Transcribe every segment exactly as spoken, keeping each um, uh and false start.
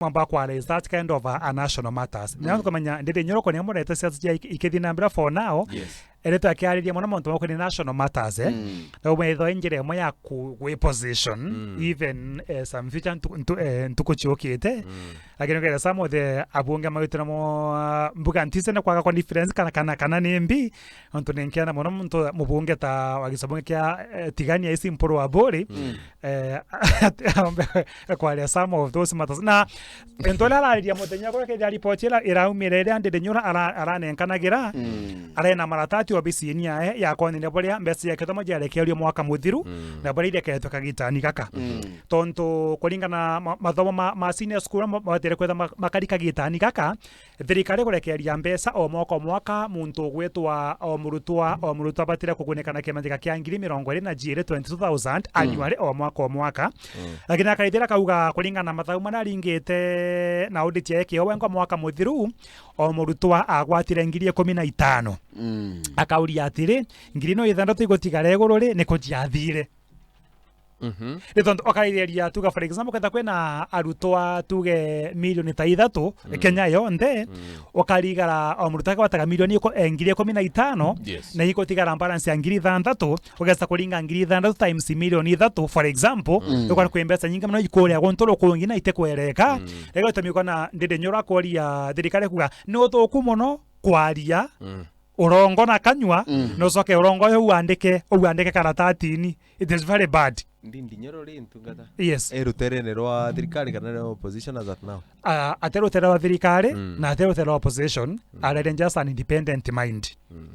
mamba kwa research kind of a, a national matters. Na mm. Kumenya ndiri nyoro kone murete siasa cia ik-, ikithi na mbere for now. Yes. Ere twakiariria mono montu mokoni national matters, eh. Mm. Na umetho njira imwe ya ku, ku position, mm. Even, eh, some future ntu, ntu, eh, ntuku ciukite. Mm. Lakini ukethira some of the abunge mawitire mo, uh, mbuga ntise na kwaga confidence kana, kana, kana ni mbi, ontu ni nkiana mono muntu mubunge ta wa gicabunge kia, eh, Tigania isi Mpuru wa Buri, mm. Eh, ambe kwaria some of those matters. Na into ria arariria muthenya kuria kethira report ira iraumire iria ndiri nyura ara-, aranenkanagira, mm. Arena maratati obisini yae ya kwonania buria mbeca cia kithomo ciarekerio mwaka muthiru, mm. Na buria ireketwe kagitani gaka. Mm. Tontu kuringana ma-, mathomo ma, ma senior school ma-, mabatire kwetha ma-, makari kagitani gaka, thirikari kurekeria mbeca o mwaka o mwaka, muntu ugwitwa o murutwa, o murutwa abatire kugunika na kimanjika kia ngiri mirongo iri na jiiri, twenty-two thousand, mm. Annually o mwaka o mwaka. Mm. Lakini akaithira kauga kuringana na mathabu maria aringite na audit yae kio wengwa mwaka muthiru, o murutwa agwatire ngiri ikumi na itano. Mm. Akauria atiri, ngiri no ithanthatu igutigara iguru ri, ni ku ciathire? Mhm. Ni tontu ukarigeria tuga, for example, ketha kwina arutwa tuge milioni ta ithatu, mm. Kenya yonthe, mm. Ukarigara o murutwa agwataga milioni iku-, eh, ngiri ikumi na itano, yes. Na igutigara balance ya ngiri ithanthatu, ugesa kuringa ngiri ithanthatu times milioni ithatu, for example, mm. Ukona kwi mbeca nyingi mono ikuria guntu rukungi na itikwereka. Mm. Rego itumi ukona ndindi nyura kuria thirikari kuga ni uthuku mono kwaria, mm. Urongo na kanyua, mm. Na ucoke urongo uyu uandike, uandike karatatini. It is very bad. Ndi ndinyoro ri ntungata. Yes. E ruterene rwa thirikari kana rwa opposition as at now? Ah, ate rutere rwa thirikari, mm. Na ate rutere rwa opposition, mm. Arere just an independent mind. Mm.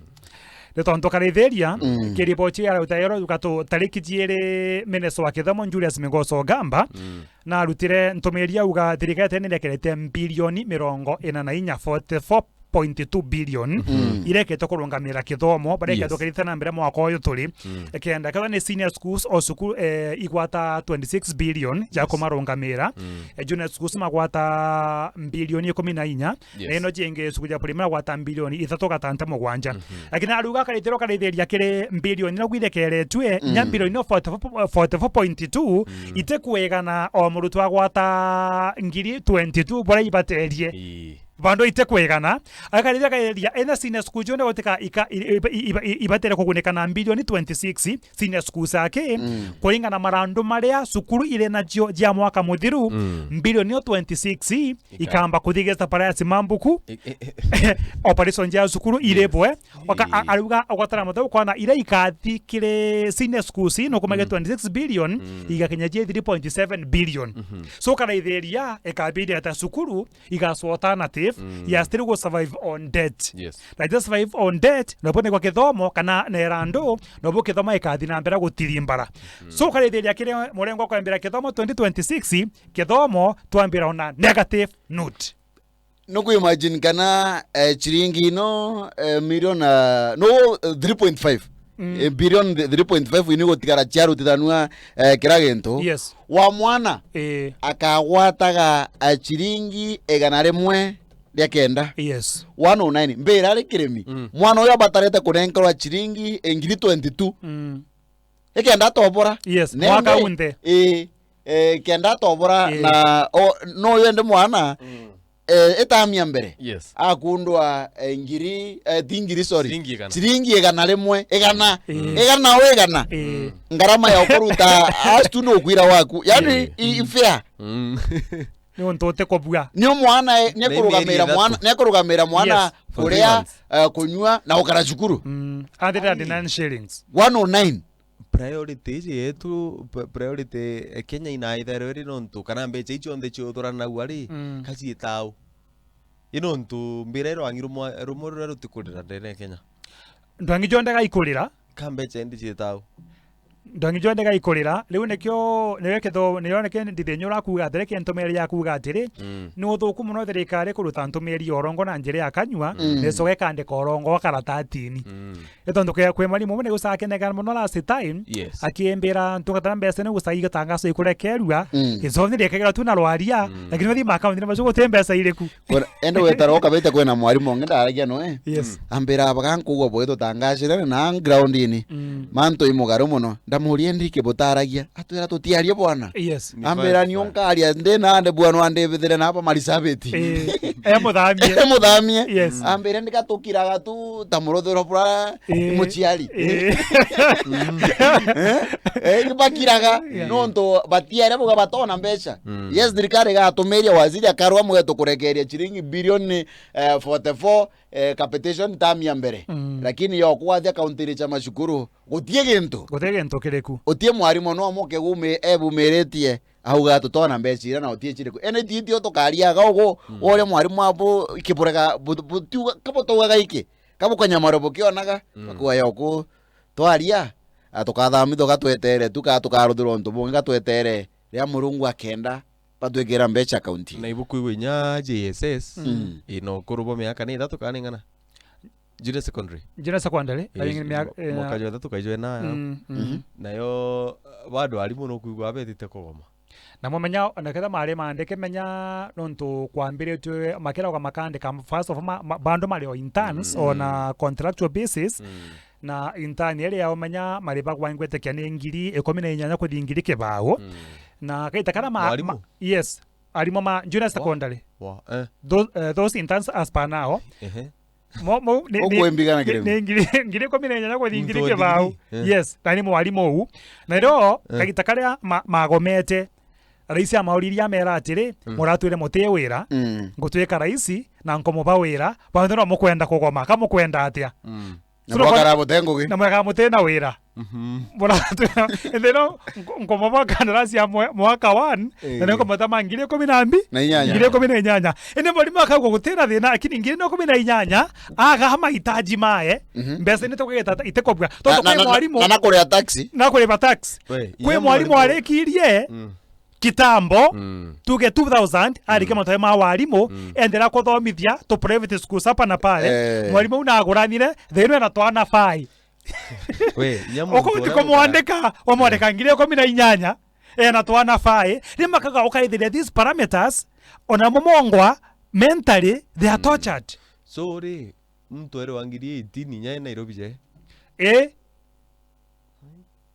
Ni tontu karithiria, mm. Kiriboti ya rutere rwa gatu tariki jiiri, minister wa kithomo Julius Migoso Ogamba, mm. Na arutire ntumiri auga thirikari tene irekerete mbilioni mirongo ina na inya, forty-four point two billion, mm. Irekete kurungamira kithomo, baria, yes. Ikethukirite na mbere mwaka uyu turi. Mm. Kenda kethwa ni senior schools o cukuru, eh, igwata twenty-six billion ja, yes. Kumarungamira. Mm. Eh, junior schools magwata mbilioni ikumi na inya. Yes. Na ino jingi cukuru ja primary gwata mbilioni ithatu gatanta mugwanja. Mhm. Lakini ariuga akaritiro karithiria kiri mbilioni na gwirekeretue, mm. Nya mbilioni no forty-four, forty-four point two, mm. Itikwigana o murutwa agwata ngiri twenty-two buria ibaterie. Ii. Bandu ite kwigana, akarithia kairia ena senior school cionde gutika ika-, i-, i-, i-, i-, ibatere kugunika na mbilioni twenty-six senior school ciake, mm. Kuringana na marandu maria cukuru iri nacio cia mwaka muthiru, mm. Mbilioni io twenty-six ikamba kuthigesta paraya simambuku, i-, i-, i-, operation cia cukuru, yes. Iribwe, oka-, a-, ii. Ariuga ogotara mutheu kwana iria ikathi kiri senior schools, no kumage, mm. Twenty-six billion, mm. Igakinya cia three point seven billion. Mhm. So karaithiria ikabidi ata cukuru, igaswa alternative, mm. Ya still go survive on debt. Yes. Na just survive on debt, na bone kwa kithomo, kana na irandu, na bu kithomo ikathi na mbere gutirimbara. Mm. So, ukarithiria kiri murengo kwambira kithomo twenty twenty-six, kithomo twambira on a negative note. Nuku imagine kana, eh, chiringi ino, eh, milioni na, no, eh, three point five. Mm. Eh, billion th-, three point five ini gutigara ciarutithanua, eh, kira gintu. Yes. Wa mwana, eh, akagwataga, eh, chiringi igana rimwe ria kenda. Yes. One oh nine. Mbira ari kirimi. Mm. Mwana uyu abatarite kunenkerwa chiringi, eh, ngiri twenty-two. Mm. Ikenda atobora. Yes, nende, mwaka unthe. Ii, eh, kenda atobora, ii. Na, o, no yende mwana, mm. Eh, itamia mbere. Yes. Akundwa, eh, ngiri, eh, ti ngiri, sorry. Ciringi igana. Ciringi igana rimwe, igana. Mm. Igana o igana. Mm. Ngarama ya ukuruta, astu no kwira waku. Yani, ii. I, i fair. Mm. Ni untu utikubua. Ni mwana, eh, ni, ni mieri kurugamira ithatu. Mwana, ni kurugamira mwana, yes. For three months. Kuria, eh, kunyua na ukara cukuru. Mm. Hundred and nine shillings. One oh nine. Priority iji yetu, p-, priority, eh, Kenya inaithairwe iri nontu kana mbeca icio nthe ciuthuranagua ri, mm. Kaciitau. I nontu mbira irwangi rumwe, rumwe ruria rutikurira ndene ya Kenya. Ndwangi jonthe gaikurira. Ka mbeca indi ciitau. Ndwangi jonthe gaikurira. Riu nikio, niwe kitho-, niyo nikio ndithinyura kuuga atiri, kintumiri ya kuuga atiri, mm. Ni uthuku muno thirikari kuruta ntumiri ya urongo na njira ya kanyua, mm. Nicoka ikandika urongo wa karatatini. Mm. Ni tontu kwi, kwi mwarimu umwe ni gucakenega mono last time, yes. Akimbira ntungata mbeca ni gucai igatangaso ikurekerua, mm. Icoka ni riekegerwa tu na rwaria, mm. Lakini wathi makaunti ni macu guti mbeca iriku. Kwena, ende wetara ukabete kwena mwarimu ungi ndaragia noe. Yes. Ambira abaga nkugwa bwitutangacire na ground ini. Mm. Mantu imugaru muno. Ndamuria, "Ndi kibutaragia?" Atwira, "Tutiarie bwana." Yes. Ni ambira, fine, "Ni fine. Unkaria ndi nande bwana, wandibithire na hapa Marisabiti." Eh, e muthamie. E muthamie. Yes. Ambira, "Ndiga tukiraga tu ta muruthiro bura Eh, muciari." Eh? Eh, bakiraga, yeah, nontu batiere buga batona mbeca. Mm. Yes, thirikari igatumiria waziri akarwa mwe tukurekeria ciringi bilioni, eh, forty-four, eh, capitation term ya mbere. Mm. Lakini yo kwathia kaunti iri cia macukuru, gutie gintu. Gutie gintu kiriku. Utie mwarimu no moke gume-, ebumiritie, auga tutona mbeca ira na utie ciriku. Ene ti itio tukariaga ugu, mm, uria mwarimu abu kiburega bu-, butiuga, kabutugaga iki. Kabukanyamara bukionaga, mm, bakua yoku twaria, a, tukathamithua gatwetere tu, ka tukaruthirwa untu bungi gatwetere, ria Murungu akenda, batwikira mbeca kaunti. Na ibukwigua inya J S S, mm, ina ukuru bwa miaka ni ithatu kana ing'ana? Junior secondary? Junior secondary, eh, ari mia-, mwa-, eh, mwaka jwa ithatu kaijwe nayo. Mm, mm. Mhm. Nayo, bado arimu nukwigua abetite kugoma. Na mumenya, ona ketha mari maandike, menya nontu kwambiritue, makirauga makandika, first of all, ma-, ma-, bandu mari o interns, mm, on a contractual basis, mm, na intern iria yao, menya, mari bagwa ngwitikia ni ngiri ikumi na inyanya kuthi ngiri kibao. Mm. Na kaita kara ma-, mwarimu? Ma-, yes, arimu ma junior secondary. Wa, eh. Those, eh, those interns as per now. Ehe. Mo-, mo-, ni, ni, ukwimbiga na ni, kireu, ni ngiri, ngiri ikumi na inyanya kuthi ngiri kibao. Ngiri, eh. Yes, na ni mwarimu uu. Na rio, eh, kagita karia ma-, magomete, raisi amauririe amera atiri, mm, "Muratwire muti wira, mm, ngutwika raisi, na nkomuba wira, banthe no mukwenda kugoma, ka mukwenda atia?" Mm. So, na mwakara butengugi. Na mwakara muti na wira. Mhm. Muratwira, indi no nko-, nkomuba kandarasi ya mwe-, mwaka one, eh, na ni nkomutama ngiri ikumi na mbi? Na inyanya. Ngiri ikumi na inyanya. Indi mwarimu akauga gutina thina, lakini ngiri ikumi na inyanya, aga mahitaji mae, mhm, mbeca ni tukugita itikobua. Na, tondu na, kwi na, mwarimu na, na kuria taxi. Na kuriba tax. We, kwi mwarimu arikirie, mm, kitambo, mm, tuge two thousand, arike, mm, matoe ma warimu, mm, endera kuthomithia to private schools hapa na pale. Eh. Mwarimu una aguranire, thinu ena twana fai. We, inya muntu uku uria tikumwandika, wamwandika, mm, ngiri ikumi na inyanya, ena twana fai. Rimwe akaga ukaithiria these parameters, ona mumongwa, mentally, they are, mm, tortured. So ri, muntu ere wa ngiri eighteen inya e Nairobi je? Eh?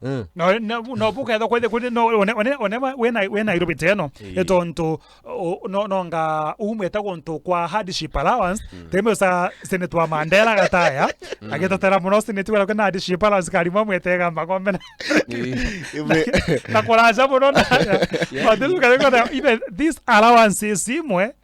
Mm. No, no, no, bukethwa kwithia kuri no, one, one, one, we na, we Nairobi teno. Ii. Ni tontu, o, no, nonga umite guntu kwa hardship allowance, mm, teme usa Senator wa Mandela gataya, mm, agitetera muno Senator wala kwina hardship allowance kari mwa mwetega magombe na, ii, na kuraja muno na, yeah, but this, even these allowances imwe,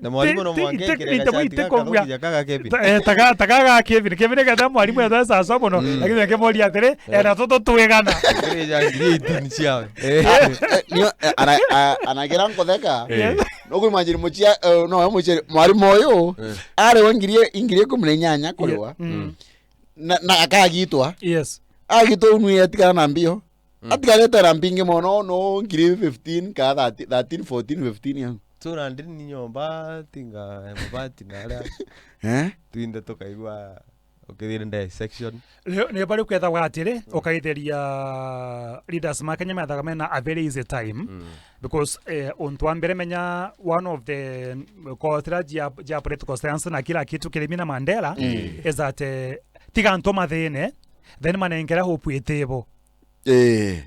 na mwarimu no ti-, ti-, mwanka ti-, ekire ti-, gacati ti-, gaka kumbia. Ruthia kaga Kevin. Ta-, eh, taga, taga ga Kevin. Kevin ekenda mwarimu etwa sasa muno, mm, lakini akimoria atiri, eh, ena tutu twigana. Ekire ja ngiri eighteen ciawe. Eh, eh, nio, eh, ana-, a-, anagira nkutheka. Eh. No ku imagine mucia, eh, no mucia mwarimu uyu, eh, ari wa ngiri, ngiri ikumi na inyanya kuriwa. Yeah. Mm. Na, na akagitwa. Yes. Agitwa unu yatigana na mbio. Mm. Atigarite na mbingi mono, no ngiri fifteen ka thirteen, thirteen, fourteen, fifteen yangu. So, na ndini nyomba, tinga mabati na aria. Eh? Twinde tukaigua ukithire nde section. Ni, ni bari kwethaga atiri, mm, ukaithiria leaders ma Kenya methaga mena a very easy time. Mm. Because, eh, untu wa mbere menya, one of the, mm, cause iria jia, jia political science na kila kitu kirimi na Mandela, mm, is that, eh, tiga antu mathine, then manengera hope itibo. Eh.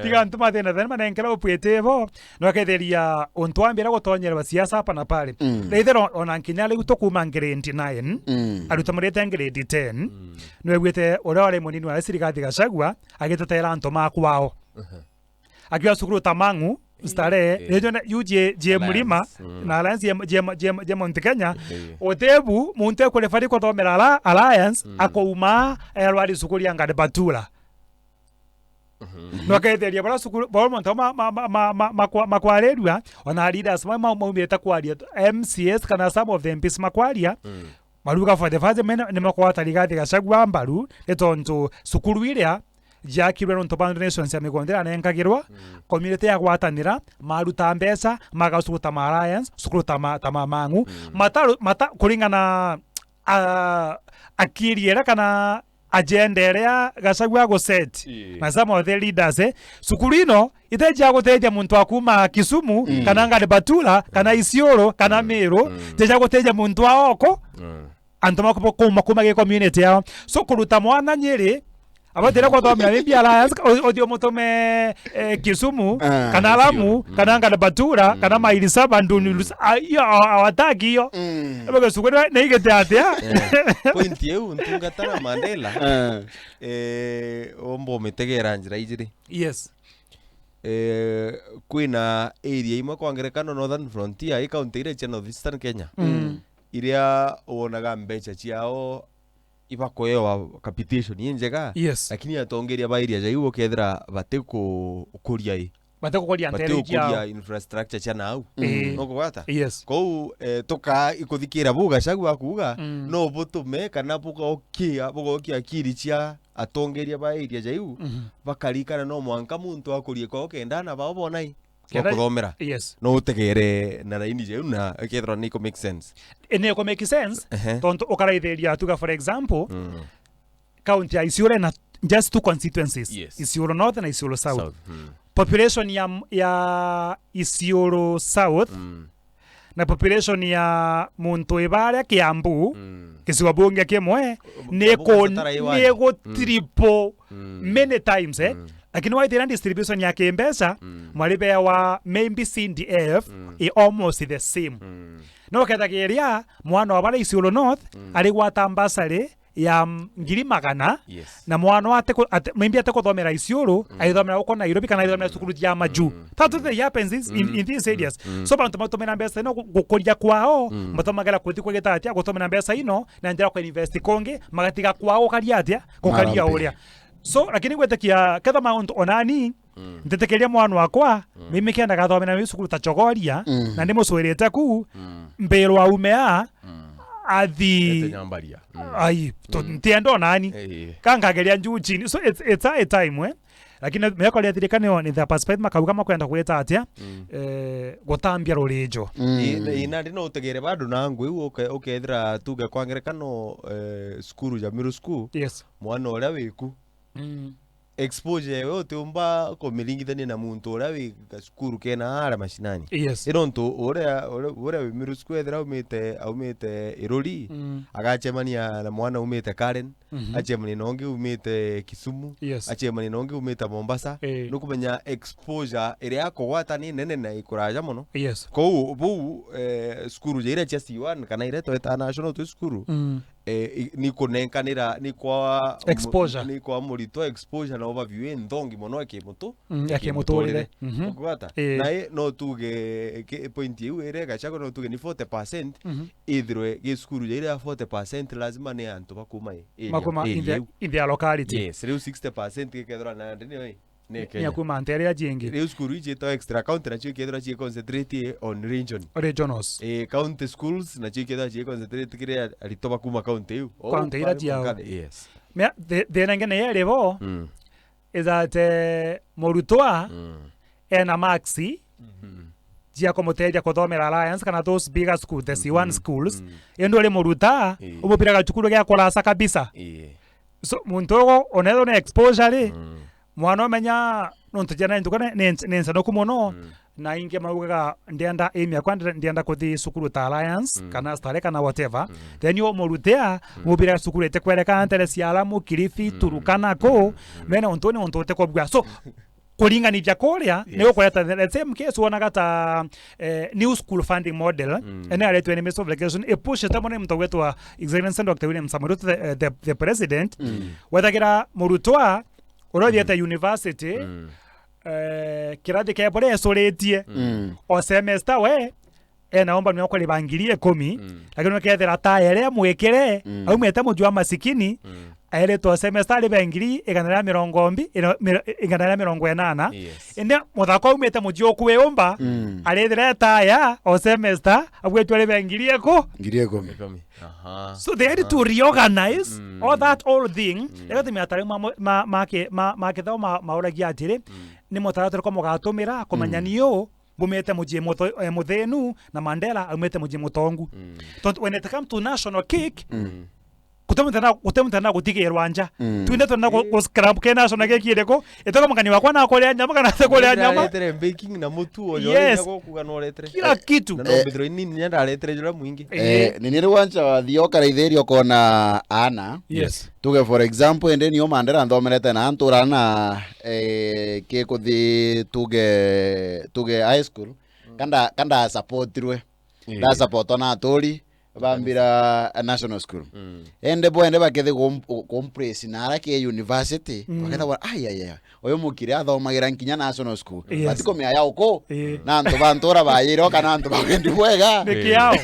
Tiga antu mathina, then manenkera upwite bo, no aketheria untu ambira gutonyerwa siasa hapa na pale. Mm. Na ithero ona nkinya riu tukuma grade nine, mm, aruta murite grade ten, mm, nwegwite uria wari munini wa Rigathi Gachagua agitetera antu ma kwao. Aha. Akiwa cukuru ta Mang'u, Starehe, eh, riu jona, yu jie, jie Alliance. Mlima, mm, na Alliance jie, jie, jie, jie Mount Kenya, eh, utebu, muntu ekure bari kuthomera ala-, Alliance, mm, akouma, erwa ari cukuru ya Ngari Batula. Mhm. Noketheria bara cukuru, bara muntu ma, ma, ma, ma, ma, makwa-, makwarirua, ona leaders ma, ma, maumite kwaria, M C As kana some of the M Ps makwaria, mm, maruga for the first time, ni makwata Rigathi Gachagua mbaru, ni tontu cukuru iria, jiakirwe nontu bwa donations ya migunda iria anenkagirwa, mm, community yagwatanira, maruta mbeca, magacuruta ma Alliance, cukuru ta ma, ta ma Mang'u. Mm. Mataru-, mata-, kuringana, a, akiri iria kana agenda iria Gachagua aguset, ii, na some of the leaders, eh, cukuru ino iteji ya gutethia muntu wa kuma Kisumu, mm, kana Ngari Batula, kana, mm, Isiolo, kana, mm, Meru, mm, iteji ya gutethia muntu wa oko. Mm. Antu maku-, kuma, kuma gi community yao. So, kuruta mwana Nyeri, Abatire kuthomera maybe Alliance, ka-, u-, uthie umutume, eh, Kisumu, Ah. kana Lamu, Kisumu. kana Ngalabatura, kana Mm. Maili Saba, Nduni, Mm. Lusa-, ah, iyo, a-, awataki iyo. Mm. Ebe Gicukuri ni igite atia? Eh, point iu, ntungata na Mandela, Ah. eh, omba umitegera njira ijiri. Yes. Eh, kwina area imwe kwa ngerekano Northern Frontier, i county iria cia North Eastern Kenya, Mm. iria wonaga mbeca ciao ibakuewa capitation injega, Yes. lakini atongeria ba area ja iu ukethira bati ku-, kuria i. Bati kukuria Bati ntere kukuria ciao. infrastructure cia nau. Ii. Nukugwata? Yes. Kou, eh, tukaa ikuthikira bu Gachagua akuuga, Mm. no butume kana bugokia, bugokia akiri cia atongeria ba area ja iu, Mhm. bakarikana no mwanka muntu akurie kwao kenda na bao bonai. Kenda kuthomera. Yes. No utegere na raini jau na ikethirwa ni ku make sense. Ni ku make sense, Ehe. tontu ukaraithiria tuga, for example, Mm. county ya Isiolo na just two constituencies, Yes. Isiolo North na Isiolo South. South, mm. Population ya, ya Isiolo South Mm. na population ya muntu ibaria Kiambu, Mm. gicigo bunge kimwe, ni Kiambu ku-, gacatara i ni wadi. gu Mm. triple Mm. many times, eh? Mm. Lakini waithira distribution ya kimbeca, Mm. mwari bewa maybe C D F Mm. i almost the same. Mm. No kethagiria mwana wa bara Isiolo North Mm. ari gwata bursary ya, mm, ngiri magana, Yes. na mwana ate ku-, ate, maybe ate kuthomera Isiolo, Mm. aithomera guko Nairobi kana aithomera cukuru cia maju. Mm. That is the happens is in, Mm. in these areas. Mm. So bantu matumira mbeca ino gu-, gukuria kwao, Mm. matumagera kuthi kwigita atia, gutumira mbeca ino na njira kwa invest kungi, magatiga kwao gukaria atia, gukaria Marambe. uria. So, lakini gwitikia ketha mauntu onani, Mm. ntitikiria mwana wakwa, Mm. mimi kenda gathomera wi cukuru ta Chogoria, Mm. na ndimucwirite ku, Mm. mbirwa aume a, Mm. athi. Ete nyambaria. Mm. Ai, to, Mm. ntienda onani. Eh. Ka ngageria njuu chini. So, it's, it's a time, eh? Lakini meko ria thirikari ni, ni the perspective makauga makwenda gwita atia, Mm. eh, gutambia rurijo. Mm. Ii, na, ii, nandi no utegere bado na ngwi u uke-, ukethira tuge kwa ngerekano, eh, cukuru ja middle school, Yes. mwana uria wiku, Mm. exposure ewe utiumba kumiringithania na muntu uria wi gacukuru kena aria mashinani. Yes. Ino ntu uria, uria, uria wi middle school ethira aumite, aumite Iruri, Mm. agacemania na mwana aumite Karen, Mhm. acemania na ungi aumite Kisumu, Yes. acemania na ungi aumite Mombasa. Eh. Nukumenya exposure iria akugwata ni nene na ikuraja mono. Yes. Kou buu, eh, cukuru ja iria cia C one kana iria tweta national twi cukuru, Mm. eh, i-, ni kunenkanira, ni kwa mu-, Exposure. ni kwa muritwa exposure na overview inthongi mono akimutu-, Mm, ya akimuturire. Mhm. Ukugwata? Eh. Na i-, no tuge ki-, point iu iri Gachagua, no tuge ni forty percent Mhm. ithirwe gi cukuru ja iria forty percent lazima ni antu bakuma i-, area, Makuma area in the, iu. in their locality. Yes, riu sixty percent gikethirwa nandi nio i-, ni Ni Kenya. Akuma ntere iria jingi. Riu cukuru iji to extra county nacio ikethirwa ci concentrate on region. Regionals. Eh, county schools nacio ikethirwa ci concentrate kiri aritwa bakuma county iu. O County iria pale ciao. Mungane, yes. Mea, the, the nenge ni yeri bo, Mm. is that, eh, murutwa Mm. ena marks Mm. cia kumuteithia kuthomera Alliance kana those bigger schools, the C one Mm. schools. Mm. Indi uri muruta, Ii. umubiraga cukuru gia kurasa kabisa. Ii. So, muntu ugo, onethwa ni exposure ri, Mm. mwana umenya, nontu jana ntuka ni, ni, ni nsanuku mono, Mm. na ingi maugaga, "Ndienda aim yakwa, ndi-, ndienda kuthi cukuru ta Alliance, Mm. kana Stare, kana whatever." Mm. Then umurutia, Mm. mubira cukuru itikwereka ntere cia Lamu, Kilifi, Mm. Turukana ku, Mm. Mm. mena untu ni untu utikobua. So, kuringanithia kuria, ni Yes. ukureta the, the same case wonaga ta, eh, new school funding model, Mm. ene aretwe ni Minister of Education, ipushite mono ni muntu wetwa Excellency Doctor William Samoei Ruto, the, the, the president, Mm. wethagira murutwa uria uthiete Mm. university, Mm. eh, kirathi kia bure ecuritie, Mm. o semester we, ena omba nwa kuriba ngiri ikumi, Mm. lakini ukethira ta ere mwikire, Mm. aumite muji wa masikini, Mm. aeritwe semester aribe ngiri igana ria mirongo mbi-, ino-, miro-, igana ria mirongo inana. Yes. Indi muthaka aumite muji ukwiumba, Mm. arithira etaya o semester, abwetwe aribe ngiri iku. Ngiri ikumi. Ikumi. Aha. So they had to Aha. reorganize Mm. all that old thing. Mm. Igatumia atari ma, ma, ma, ma, ma kitho ma, mauragia atiri, Mm. ni mutaratara ko mugatumira kumenya Mm. ni u bumite muji mutho-, eh, muthinu na Mandela aumite muji mutongu. Mm. Tontu when it come to national cake, Mm. Guti muntu na, guti muntu na gutigirwa nja. Mm. Twinthe twina ku, ku scrap ke national cake iriku? Itoko mukani wakwa na kuria nyama kana ate kuria nyama? Niraretere baking na mutu o. Yes. Nyago kuga no retere. Kila kitu. Na no mbithirwa ni, ni ndaretere jura mwingi. Eh, eh, ni niri wancha wathio karaithiria ukona ana. Yes. Tuge for example, ende nio mandera nthomerete na ntura na, eh, ke kuthi tuge, tuge high school. Mm. Kanda, kanda supportirwe. Eh. Ndasupportwa na aturi bambira, eh, national school. Mm. Ende bo ende bakethe kum-, kumpraise na ara ke university. Mm. Baketha bwa, ai, ai, ai. Uyu mukire athomagira nkinya national school. Yes. Batikumea ya uku. Eh. Na antu ba ntura bayire kana antu ba wendi bwega. Niki yao?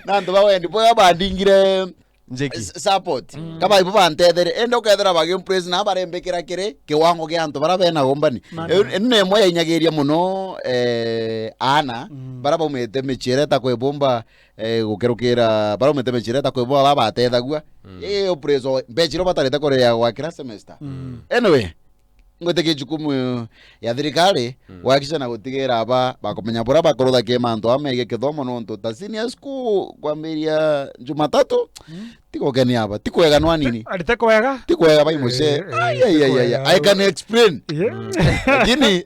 Na antu ba wendi bwega bandingire njeki. S-, support. Mm. Kaba ibo bantethere, ende ukethira bagimpraise na barembekera kiri kiwango gia antu bara bena gombani. Mana. Ino ni imwe yainyagiria muno, eh, ana, mm, bara baumite micii iria itakwibumba, eh, gukerukira, bara baumite micii iria itakwibumba babatethagua. Mm. Ii upraise o, mbeca iria batarite kuria gwa kira semester. Mm. Anyway, ngwitikia jukumu ya thirikari, mm, gwakikisha na gutigira aba bakumenya buria bakurutha ki mantu aa megii kithomo, nontu ta senior school kwambiria Jumatatu, mm, ti gukenia aba, ti kwega nwa nini. Ari ti kwega? Ti kwega bai mucee. Eh, eh, ai, ai, ti ai, ai, kwega. I can explain. Yeah. Mm. Lakini,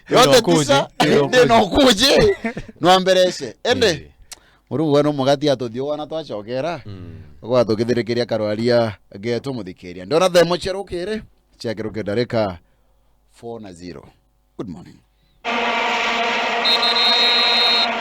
yote tisa, indi no kuje. Nwambereshe. Ende, eh, Murungu we no mugati atuthiuga na twacokera. Mm. Ugwa tukithirikiria karwaria getu muthikiria. Ndona themo cherukire. Ciakerukire ndarika four na zero. Good morning.